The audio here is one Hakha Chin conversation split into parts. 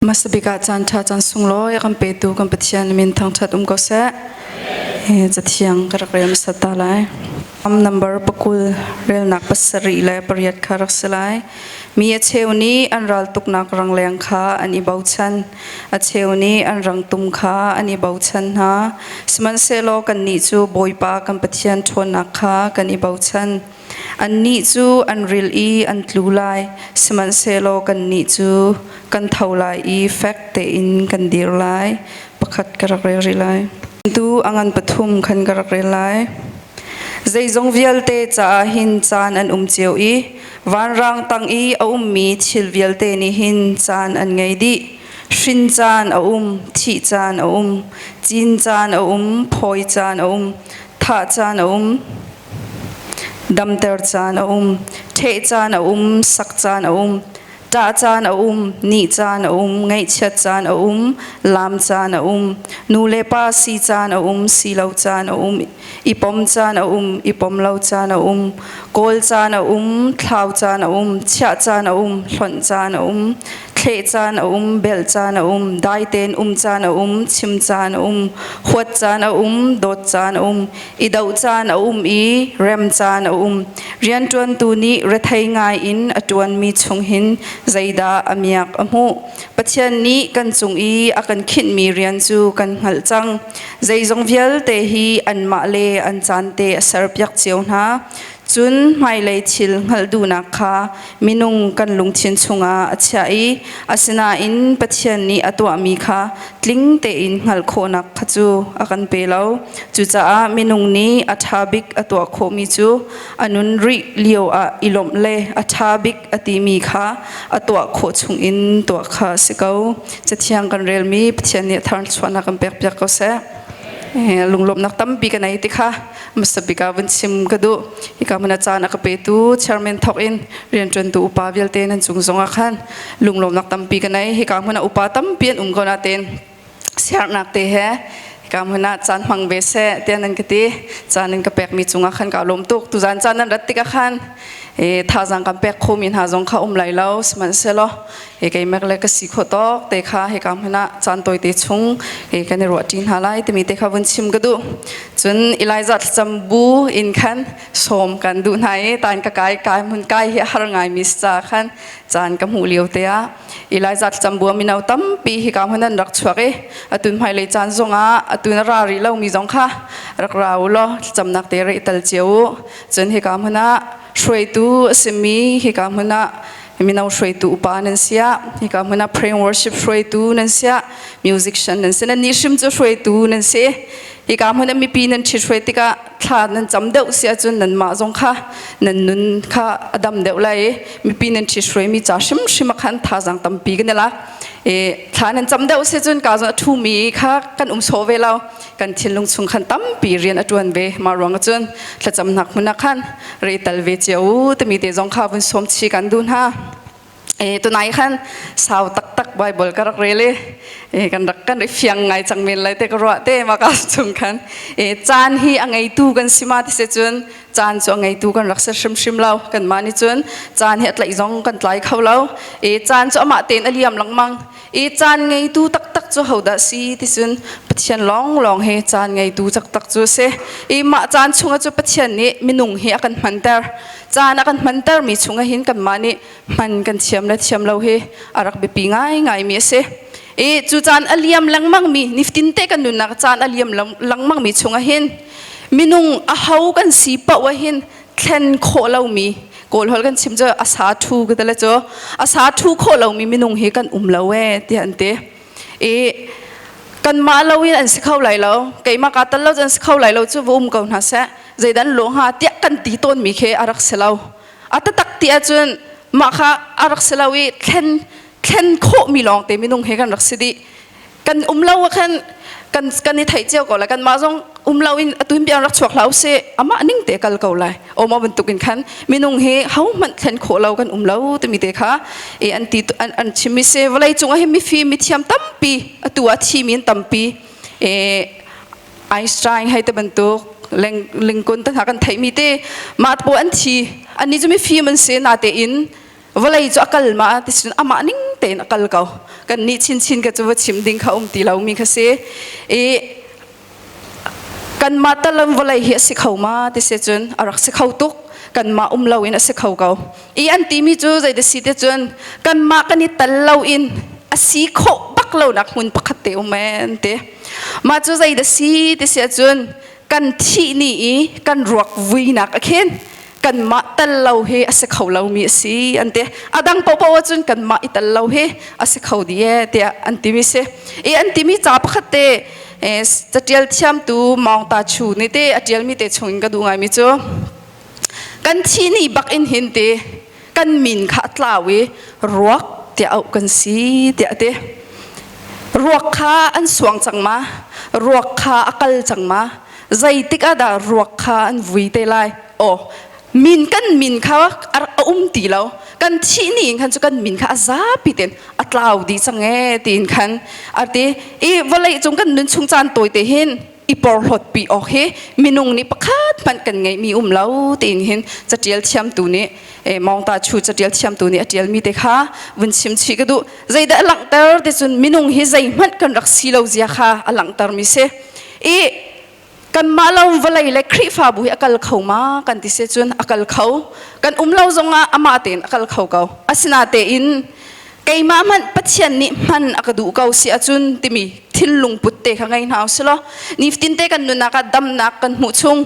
Hmasa bik ah caan ṭha caan sunglawi a kan petu kan Pathian min thangṭhat um ko seh. Cathiang ka rak rel hmasat ta lai. Number pakul relnak pasarih le pariat kha rak si lai. Mi a cheu nih an raltuknak rangleng kha an i bochan. A cheu nih an rangtum kha an i bochan hna. Sihmanhsehlaw kannih cu Bawipa kan Pathian ṭhawnnak kha kan i bochan. Annih cu an ril i an tlu lai, sihmanhsehlaw kannih cu kan tho lai i fek tein kan dir lai. Pakhat ka rak rel rih lai. Tu a ngan pathum khan ka rak rel lai. Zeizong vialte caah hin caan an um cio i vanrang tang i a ummi thil vialte nih hin caan an ngei dih. Hrin caan a um, thih caan a um, cin caan a um, phawi caan a um, thah caan a um, Damter caan a um, ṭheh caan a um, sak caan a um, ṭah caan a um, nih caan a um, ngaihchiat caan a um, laam caan a um, nu le pa si caan a um, si lo caan a um, i pom caan a um, i pom lo caan a um, kawl caan a um, thlau caan a um, chiah caan a um, hlonh caan a um, thleh caan a um, belh caan a um, dai tein um caan a um, chim caan a um, huat caan a um, dawt caan a um, i doh caan a um i rem caan a um. Rianṭuantu nih rethei ngai in a ṭuanmi chung hin zeidah a miak a hmuh. Pathian nih kan cung i a kan khinhmi rian cu kan hngalh cang. Zeizong vialte hi anmah le an caan te a serpiak cio hna. Cun hmailei thil hngalh duhnak kha minung kan lungthin chungah a chiah i asinain Pathian nih a tuahmi kha tling tein hngalh khawhnak kha cu a kan pe lo. Cucaah minung nih a ṭha bik a tuah khawhmi cu a nun rih lio ah i lawmh le a ṭha bik a timi kha a tuah khawh chungin tuah kha a si ko. Cathiang kan relmi Pathian nih a tharchuahnak kan pekpiak ko seh. Lunglawmhnak tampi ka nei ti kha hmasa bik ah vun chim ka duh. Hika hmun ah caan a ka petu chairman thawk in rianṭuantu upa vialte nan cung zong ah khan lunglawmnak tampi ka nei. Hika hmun ah upa tampi an um ko nain siarnak te he hika hmun ah caan hmang ve seh tiah nan ka ti. Caan in ka pekmi cungah khan kaa lawm tuk. Tuzaan caan nan rat tikah khan thazaang kan pek khomi hna zong kha um lai lo. Sihmanhsehlaw keimek le ka si khawh tawk te kha hika hmun ah caan tawite chung kan i ruahṭi hna lai timi te kha vun chim ka duh. Cun Elijah thlacam bu in khan sawm kan duh hna i tan ka kai kai hmun kai hi a har ngaimi si caah khan caan ka hmuh lio te ah Elijah thlacam bu ah mino tampi hika hmun an rak chuak i atun hmailei caan zongah atun a ra rih lomi zong kha rak ra u law thlacamnak te reh tal cio u. Cun hika hmun ah hruaitu a simi hika hmun ah mino hruaitu upa nan siah hika hmun ah prayer worship hruaitu nan siah musician nan si nan nih hrim cu hruaitu nan si hika hmun ah mipi nan ṭhit hruai tikah thla nan cam deuh si ahcun nanmah zong kha nan nun kha a dam deuh lai i mipi nan ṭhit hruaimi ca hrimhrim ah khan thazaang tampi kan i lak i thla nan cam deuh si cun ka zong a ṭhumi kha kan um sawh ve lo kan thinlung chung khan tampi rian a ṭuan ve mah ruang ah cun thlacamnak hmun ah khan re tal ve cio u timi te zong kha vun sawm chi kan duh hna. E tunai khan sau taktak Bible ka rak rel i kan rak kan i fiang ngai cang men lai te ka ruah te ma ka chung khan e caan hi a ngeitu kan si ma ti se cun caan cu a ngeitu kan rak si hrimhrim lo kan mah nih cun caan hi a tlaih zong kan tlai kho lo e caan cu amah tein a liam lengmang i caan ngeitu taktak cu hodah si ti cun Pathian lawnglawng hi caan ngeitu taktak cu a si. I mah caan chungah cu Pathian nih minung hi a kan hmanter. Caan a kan hmantermi chungah hin kanmah nih hman kan thiam le thiam lo hi a rak biapi ngaingaimi a si. I cu caan a liam lengmangmi nifatinte kan nunnak caan a liam lengmangmi chungah hin minung a ho kan si paoh ah hin thlen khawh lomi kawl holh kan chim cu a sa thu ka tele cu a sa thu khawh lomi minung hi kan um lo e tiah an ti i kanmah lo in an si kho lai lo keimah ka tal lo an si kho lai lo cu va um ko hna seh zeidan lo hnga tiah kan ti tawnmi khi a rak si lo a tatak ti ahcun mah kha a rak si lo i thlen thlen khawhmi lawng te minung he kan rak si dih kan um lo ah khan kan kan i theih cio ko lai kanmah zong um lo in atu hin biang rak chuak hlah usih amah ning te kal ko lai oma bantuk in khan minung hi ho hmanh thlen khawh lo kan um lo timi te kha e an ti an an chim mi se vawlei cung ah hin mifim mithiam tampi atu ah thi mi an tampi e Einstein hei te bantuk Lincoln te hna kan theih mi te mah po an thi anni cu mifim an si na te in vawlei cu a kal ma ti cun amah ning tein a kal ko. Kan nih chinchin ka cu va chim ding kha um ti lomi kha si. I kanmah talam vawlei hi a si kho ma ti si cun a rak si kho tuk. Kanmah um loin a si kho ko. I an timi cu zei si te cun kanmah kan i tal loin a si khawh bak lonak hmun pakhat te um en te. Mah cu zei da si ti si ahcun kan thih ni i kan ruak vuinak a khin kanmah tal lo hi a si kho lomi a si an ti. A dang paohpaoh ahcun kanmah i tal lo hi a si kho dih e tiah an timi si. I an timi ca pakhat te catial thiamtu Maung Ta Chu nih te a tialmi te chungin ka duh ngaimi cu kan thih ni bak in hin ti kan min kha a tlau i ruak tiah auh kan si tiah a ti. Ruak kha an suang cang ma? Ruak kha a kal cang ma? Zeitik ah dah ruak kha an vui te lai? Aw, min kan min kha a um ti lo. Kan thih ni in khan cu kan min kha a zapi tein a tlau dih cang ee tiin khan a ti. I vawlei cung kan nun chung caan tawi te hin i porhlawtpi awk hi minung nih pakhat hmanh kan ngeihmi um lo tiin hin catial thiamtu nih Mawngta Chu catial thiamtu nih a tialmi te kha vun chim chih ka duh. Zeidah a langhter ti cun minung hi zeihmanh kan rak si lo zia kha a langhtermi si. I kanmah lo vawlei le Khrihfabu hi a kal kho ma kan ti si cun a kal kho. Kan um lo zongah amah tein a kal kho ko. Asinatein keimah hmanh Pathian nih hman a ka duh ko si ahcun timi thinlung put te kha ngei hna usih law nifatin te kan nunnak ah damnak kan hmuh chung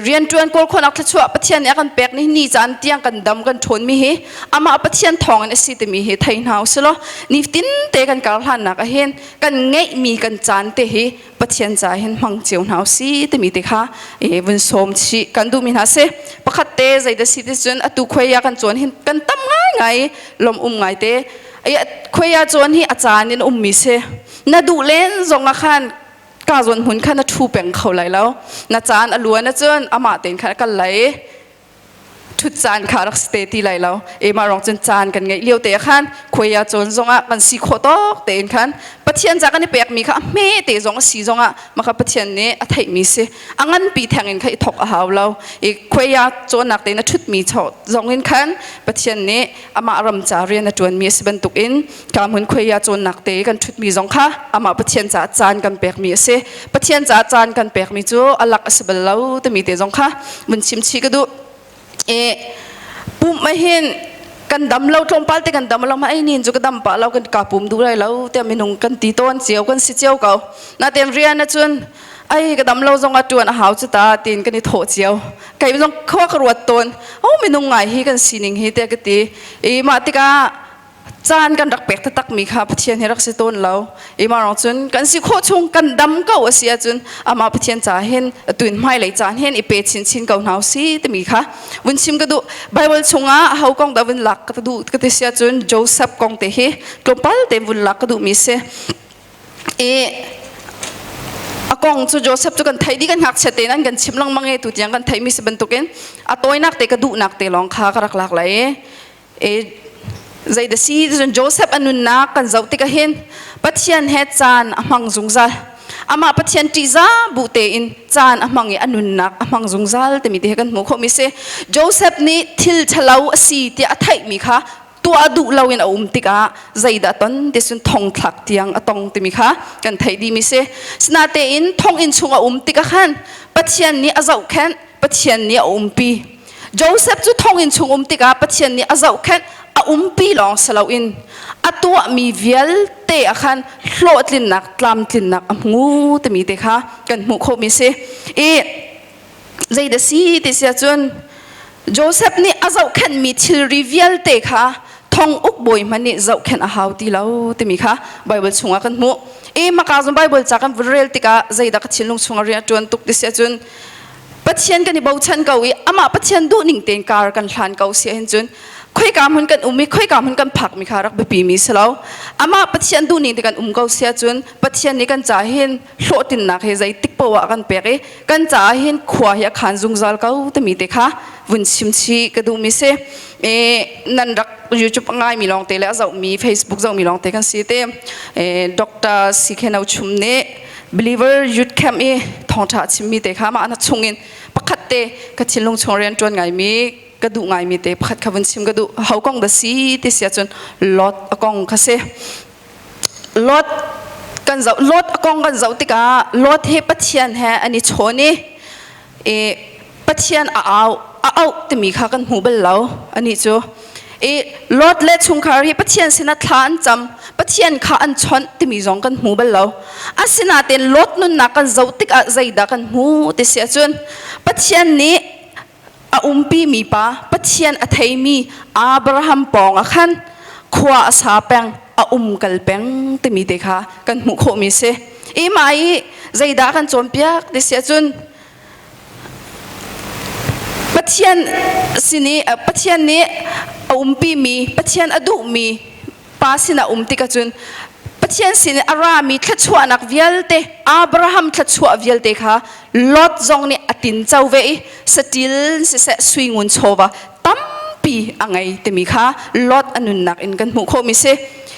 rianṭuan kawl khawhnak thluachuah Pathian nih a kan pek ni ni caan tiang kan dam kan ṭhawn mi hi amah Pathian thawngin a si timi hi thei hna usih law nifatin te kan kar hlannak ah hin kan ngeihmi kan caan te hi Pathian ca hin hmang cio hna usih timi te kha vun sawm chih kan duhmi hna si. Pakhat te zeidah si ti cun atu khuai ah kan cawn hin kan tam ngaingai lawm um ngai te. Khuai ah cawn hi a caan in ummi si. Na duh len zong ah khan ka zawn hmun kha na ṭhu peng kho lai lo. Na caan a luan ahcun amah tein khan a kal lai i ṭhut caan kha rak si te ti lai lo. Emah rong cun caan kan ngeih lio te ah khan khuai ah cawn zongah kan si khawh tawk tein khan Pathian ca kan i pekmi kha a hme te zong a si zongah maka Pathian nih a theihmi si. A nganpi theng in kha i thok a hau lo. I khuai ah cawnnak tein a ṭhutmi zong in khan Pathian nih amah ram ca rian a ṭuanmi a si bantukin ka hmun khuai ah cawnnak te kan ṭhutmi zong kha amah Pathian caah caan kan pekmi a si. Pathian caah caan kan pekmi cu a lak a si bal lo timi te zong kha vun chim chih ka duh. I pumh hin kan dam lo tlawmpal te kan dam lo ma ai nin cu ka dam pah lo kan ka pum duh lai lo tiah minung kan ti tawn cio kan si cio ko. Natein rian ahcun ai ka dam lo zong ah ṭuan a hau cu ta tiin kan i thawh cio. Kei zong khua ka ruat tawn. Oh minung ngai hi kan sining hi tiah ka ti. I mah tikah caan kan rak pek taktak mi kha Pathian hi rak si tawn lo. I mah rong cun kan si khawh chung kan dam ko a si ahcun amah Pathian ca hin tuin hmailei caan hin i pe chinchin ko hna si timi kha vun chim ka duh. Bible chungah ho kong dah vun lak ka duh ka ti si ahcun Joseph kong te hi tlawmpal te vun lak ka duh mi si. I a kong cu Joseph cu kan theih dih kan ngakchia tein an kan chim lengmang i tu tiang kan theih mi si bantukin a tawinak te ka duhnak te lawng kha ka rak lak lai i zei da si cun Joseph a nunnak kan zoh tikah hin Pathian he caan a hmang zungzal. Amah Pathian ṭihzah bu tein caan a hmang i a nunnak a hmang zungzal timi te hi kan hmuh khawhmi si. Joseph nih thil ṭhalo a si tiah a theihmi kha tuah duh loin a um tikah zeidah ton ti cun thongthlak tiang a tong timi kha kan theih dihmi si. Sinatein thonginn chung a um tikah khan Pathian nih a zohkhenh, Pathian nih a umpi. Joseph cu thonginn chung um tikah Pathian nih a zohkhenh, a umpi lawng si loin a tuahmi vialte ah khan hlawhtlinnak, tlamtlinnak a hmu timi te kha kan hmuh khawhmi si. I zeidah si ti si ahcun Joseph nih a zohkhenhmi thilri vialte kha thong uk bawi hmanh nih zohkhenh a hau ti lo timi kha Bible chungah kan hmuh. I maka zong Bible ca kan vun rel tikah zeidah ka thinlung chungah rian a ṭuan tuk ti si ahcun Pathian kan i bochan ko i amah Pathian duhning tein kar kan hlan ko si ahhin cun khoika hmun kan um i khoika hmun kan phakmi kha rak biapi mi si lo. Amah Pathian duhning te kan um ko si ahcun Pathian nih kan ca hin hlawhtlinnak hi zeitik poah ah kan pek i kan caah hin khua hi a khan zungzal ko timi te kha vun chim chih ka duhmi si. E, nan rak YouTube ngaimi lawng te le a zohmi Facebook zohmi lawng te kan si te. E, Dr. Sikheno Chum nih Believer Youth Camp i thawngṭha a chimmi te kha mah na chungin pakhat te ka thinlung chung rian ṭuan ngaimi. ka duh ngaimi te pakhat kha vun chim ka duh. Ho kong da si ti si ahcun Lot a kong kha si. Lot kan zoh Lot a kong kan zoh tikah Lot he Pathian he an i chawn i i Pathian a au a auh timi kha kan hmu bal lo anih cu. I Lot le chungkhar hi Pathian sinah thla an cam Pathian kha an chawnh timi zong kan hmu bal lo. Asinain Lot nunnak kan zoh tikah zeidah kan hmu ti si ahcun Pathian nih a umpi mi pa Pathian a theimi Abraham pawng ah khan khua a sa peng a um kal peng timi te kha kan hmuh khawhmi si. I mah i zeidah kan cawnpiak ti si ahcun Pathian sin i Pathian nih a umpi mi Pathian a duhmi pa sinah um tikah cun Pathian sin i a rami thluachuahnak vialte Abraham thluachuah vialte kha Lot zong nih a tinco ve i saṭil siseh sui ngun chawva tampi a ngei timi kha Lot a nunnak in kan hmuh khawhmi si.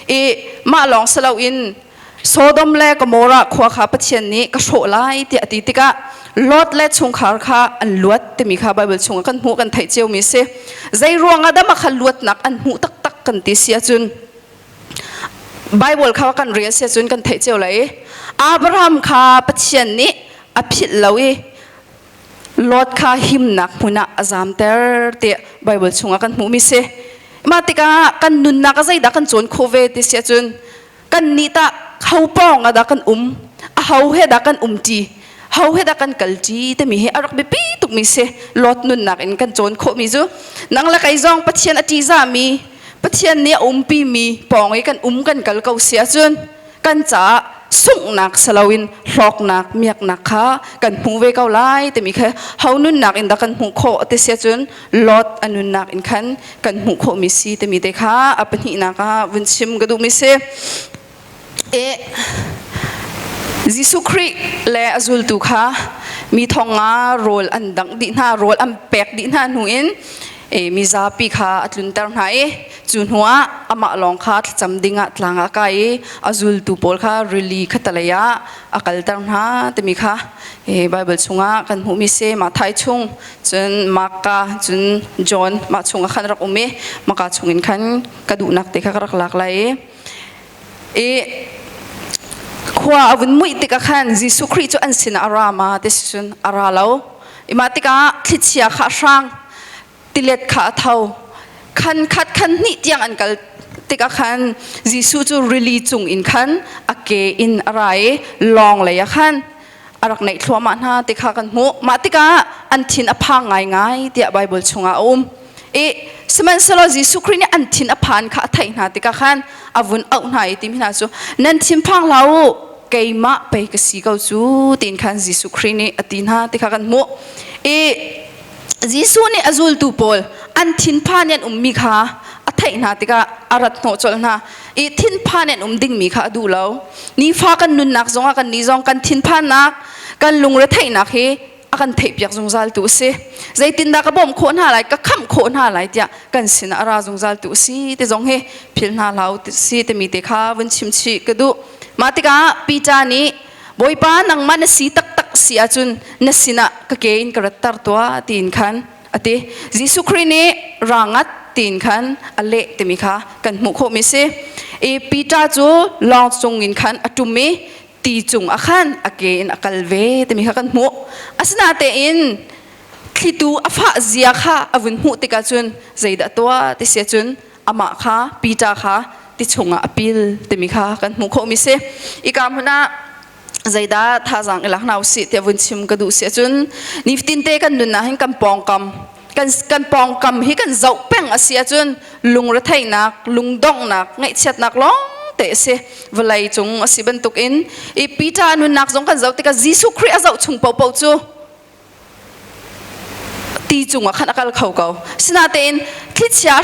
I mah lawng si loin Sodom le Gomorrah khua kha Pathian nih ka hrawh lai tiah a ti tikah Lot le chungkhar kha an luat timi kha Baibal chungah kan hmuh kan theih ciomi si. Zei ruangah dah mah kha luatnak an hmuh taktak kan ti si ahcun Baibal kha kan rel si ahcun kan theih cio lai. Abraham kha Pathian nih a philh lo i Lot kha himnak hmun ah a zamter tiah Baibal chungah kan hmuhmi si. Mah tikah kan nunnak ah zeidah kan cawn khawh ve ti si ahcun Kannih tah ho pawng ah dah kan um? Aho he dah kan umṭi? Ho he dah kan kalṭi timi hi a rak biapi tukmi si. Lot nunnak in kan cawn khawhmi cu nang le kei zong Pathian a ṭihzahmi, Pathian nih a umpimi pawng i kan um kan kal ko si ahcun kan caah sunghnak si loin hlawknak, miaknak kha kan hmu ve ko lai timi kha ho nunnak in dah kan hmuh khawh ti si ahcun Lot a nunnak in khan kan hmuh khawhmi si timi te kha a pahnihnak ah vun chim ka duhmi si. E Jesuh Khrih le a zultu kha mi thong nga rawl an dangh dih hna, rawl an pek dih hna hnu in e, mizapi kha a tlunter hna i cu hnuah amah lawng kha thlacam dingah tlang ah kai i a zultu pawl kha rili khatalei ah a kalter hna timi kha e, Bible chungah kan hmuhmi si. Matthai chung cun Marka cun John mah chungah khan rak um i maka chungin khan ka duhnak te kha ka rak lak lai i i khua a vun muih tikah khan Jesuh Khrih cu an sinah a ra ma ti cun a ra lo i mah tikah thlichia kha a hrang tilet kha a tho khan khat khan hnih tiang an kal tikah khan Jesuh cu rili cung in khan a ke in a ra i lawng lei ah khan a rak neih thluahmah hna ti kha kan hmuh. Mah tikah an thin a phang ngaingai tiah Baibal chungah a um. I sihmanhsehlaw Jesuh Khrih nih an thin a phan kha a theih hna tikah khan a vun auh hna i timi hna cu nan thin phang hlah u keimah pei ka si ko cu tiin khan Jesuh Khrih nih a ti hna ti kha kan hmuh. I Jesuh nih a zultu pawl an thinphan i an ummi kha a theih hna tikah a rat hnawh colh hna i thinphan in um dingmi kha a duh lo. Nifa kan nunnak zongah kan nih zong kan thinphannak, kan lungretheihnak hi a kan theihpiak zungzal tu a si. Zeitindah ka bawmh khawh hna lai, ka khamh khawh hna lai tiah kan sinah a ra zungzal tu a si ti zong hi philh hna hlah u si timi te kha vun chim chih ka duh. Mah tikah Peter nih Bawipa nangmah na si taktak si ahcun na sinah ka ke in ka ratter tuah tiin khan a ti. Jesuh Khrih nih ra ngat tiin khan a leh timi kha kan hmuh khawhmi si. I Peter cu lawng cung in khan a ṭum i ti cung ah khan a ke in a kal ve timi kha kan hmuh. Asinain thlitu a fah zia kha a vun hmuh tikah cun zeidah tuah ti si ahcun amah kha Peter kha ti chungah a pil timi kha kan hmuh khawhmi si. Ika hmun ah zeidah thazaang i lak hna usih tiah vun chim ka duh si ahcun nifatin te kan nun ah hin kan pawngkam kan kan pawngkam hi kan zoh peng a si ahcun lungretheihnak lungdonghnak ngaihchiatnak lawng te a si vawlei cung a si bantukin i Peter nunnak zong kan zoh tikah Jesuh Khrih a zoh chung paohpaoh cu ti cungah khan a kal kho ko. Sinain thlichia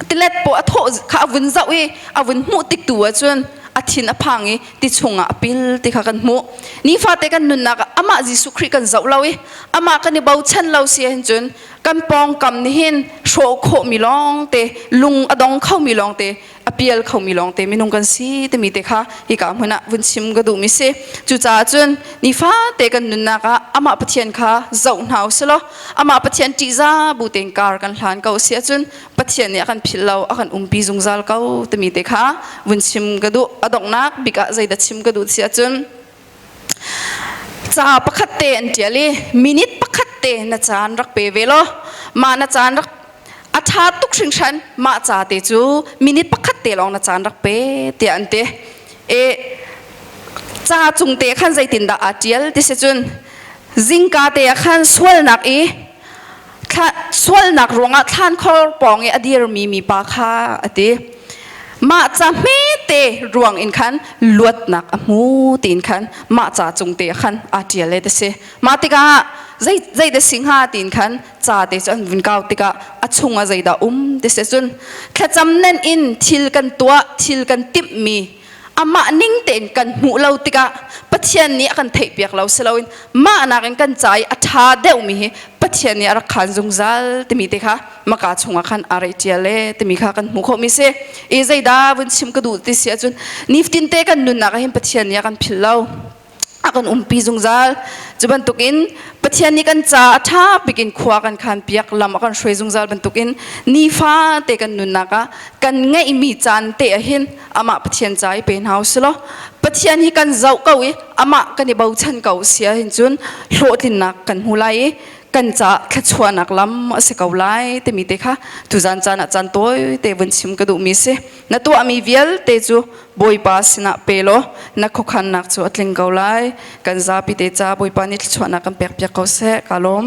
tilet paw a thawh kha a vun zoh i a vun hmuh tik tu ahcun a thin a phang i ti chungah a pil ti kha kan hmuh. Nifate kan nunnak ah amah Jesuh Khrih kan zoh lo i amah kan i bochan lo si ahhin cun kan pawngkam nih hin hrawh khawhmi lawngte lung a dong khomi lawngte a a pial khomi lawngte minung kan si timi te kha hika hmun ah vun chim ka duhmi si. Cucaah cun nifate kan nunnak ah amah Pathian kha zoh hna u silaw amah Pathian ṭihza bu tein kar kan hlan ko si ahcun Pathian nih a kan philh lo, a kan umpi zungzal ko timi te kha vun chim ka duh. A donghnak bik ah zeidah chim ka duh si ahcun ca pakhat te an ṭial i minute pakhat te na caan rak pe ve law mah na caan rak a ṭha tuk hringhran, mah ca te cu minute pakhat te lawng na caan rak pe tiah an ti. E ca cung te khan zeitindah aa ṭial ti si cun zingka te ah khan sualnak i sualnak ruangah thlankhor pawng i a dirmi mipa kha a ti. Mah ca hmete ruang in khan luatnak a hmu tiin khan mah ca cung te khan aa ṭial le ti si. Mah tikah zei zei dah si hnga tiin khan ca te cu an vun kau tikah a chung ah zeidah um ti si cun thlacam nen in thil kan tuah, thil kan timhmi amah ning tein kan hmuh lo tikah Pathian nih a kan theihpiak lo si loin mah nakin kan ca i a ṭha deuhmi hi Pathian nih a rak khaan zungzal timi te kha maka chungah khan aa rei ṭial e timi kha kan hmuh khawhmi si. I zeidah vun chim ka duh ti si ahcun nifatin te kan nunnak ah hin Pathian nih a kan philh lo, a kan umpi zungzal. Cu bantukin Pathian nih kan ca a ṭha bik in khua kan khan piak, lam a kan hruai zungzal bantukin nifa te kan nunnak ah kan ngeihmi caan te ah hin amah Pathian ca i pe hna u silaw Pathian hi kan zoh ko i amah kan i bochan ko si ahhin cun hlawhtlinnak kan hmu lai i kan caah thluachuahnak lam a si ko lai timi te kha tuzan caan ah caan tawi te vun chim ka duhmi si. Na tuahmi vialte cu Bawipa sinah pe law na khuakhannak cu a tling ko lai. Kan zapi te ca Bawipa nih thluachuahnak kan pekpiak ko seh. Ka lawm.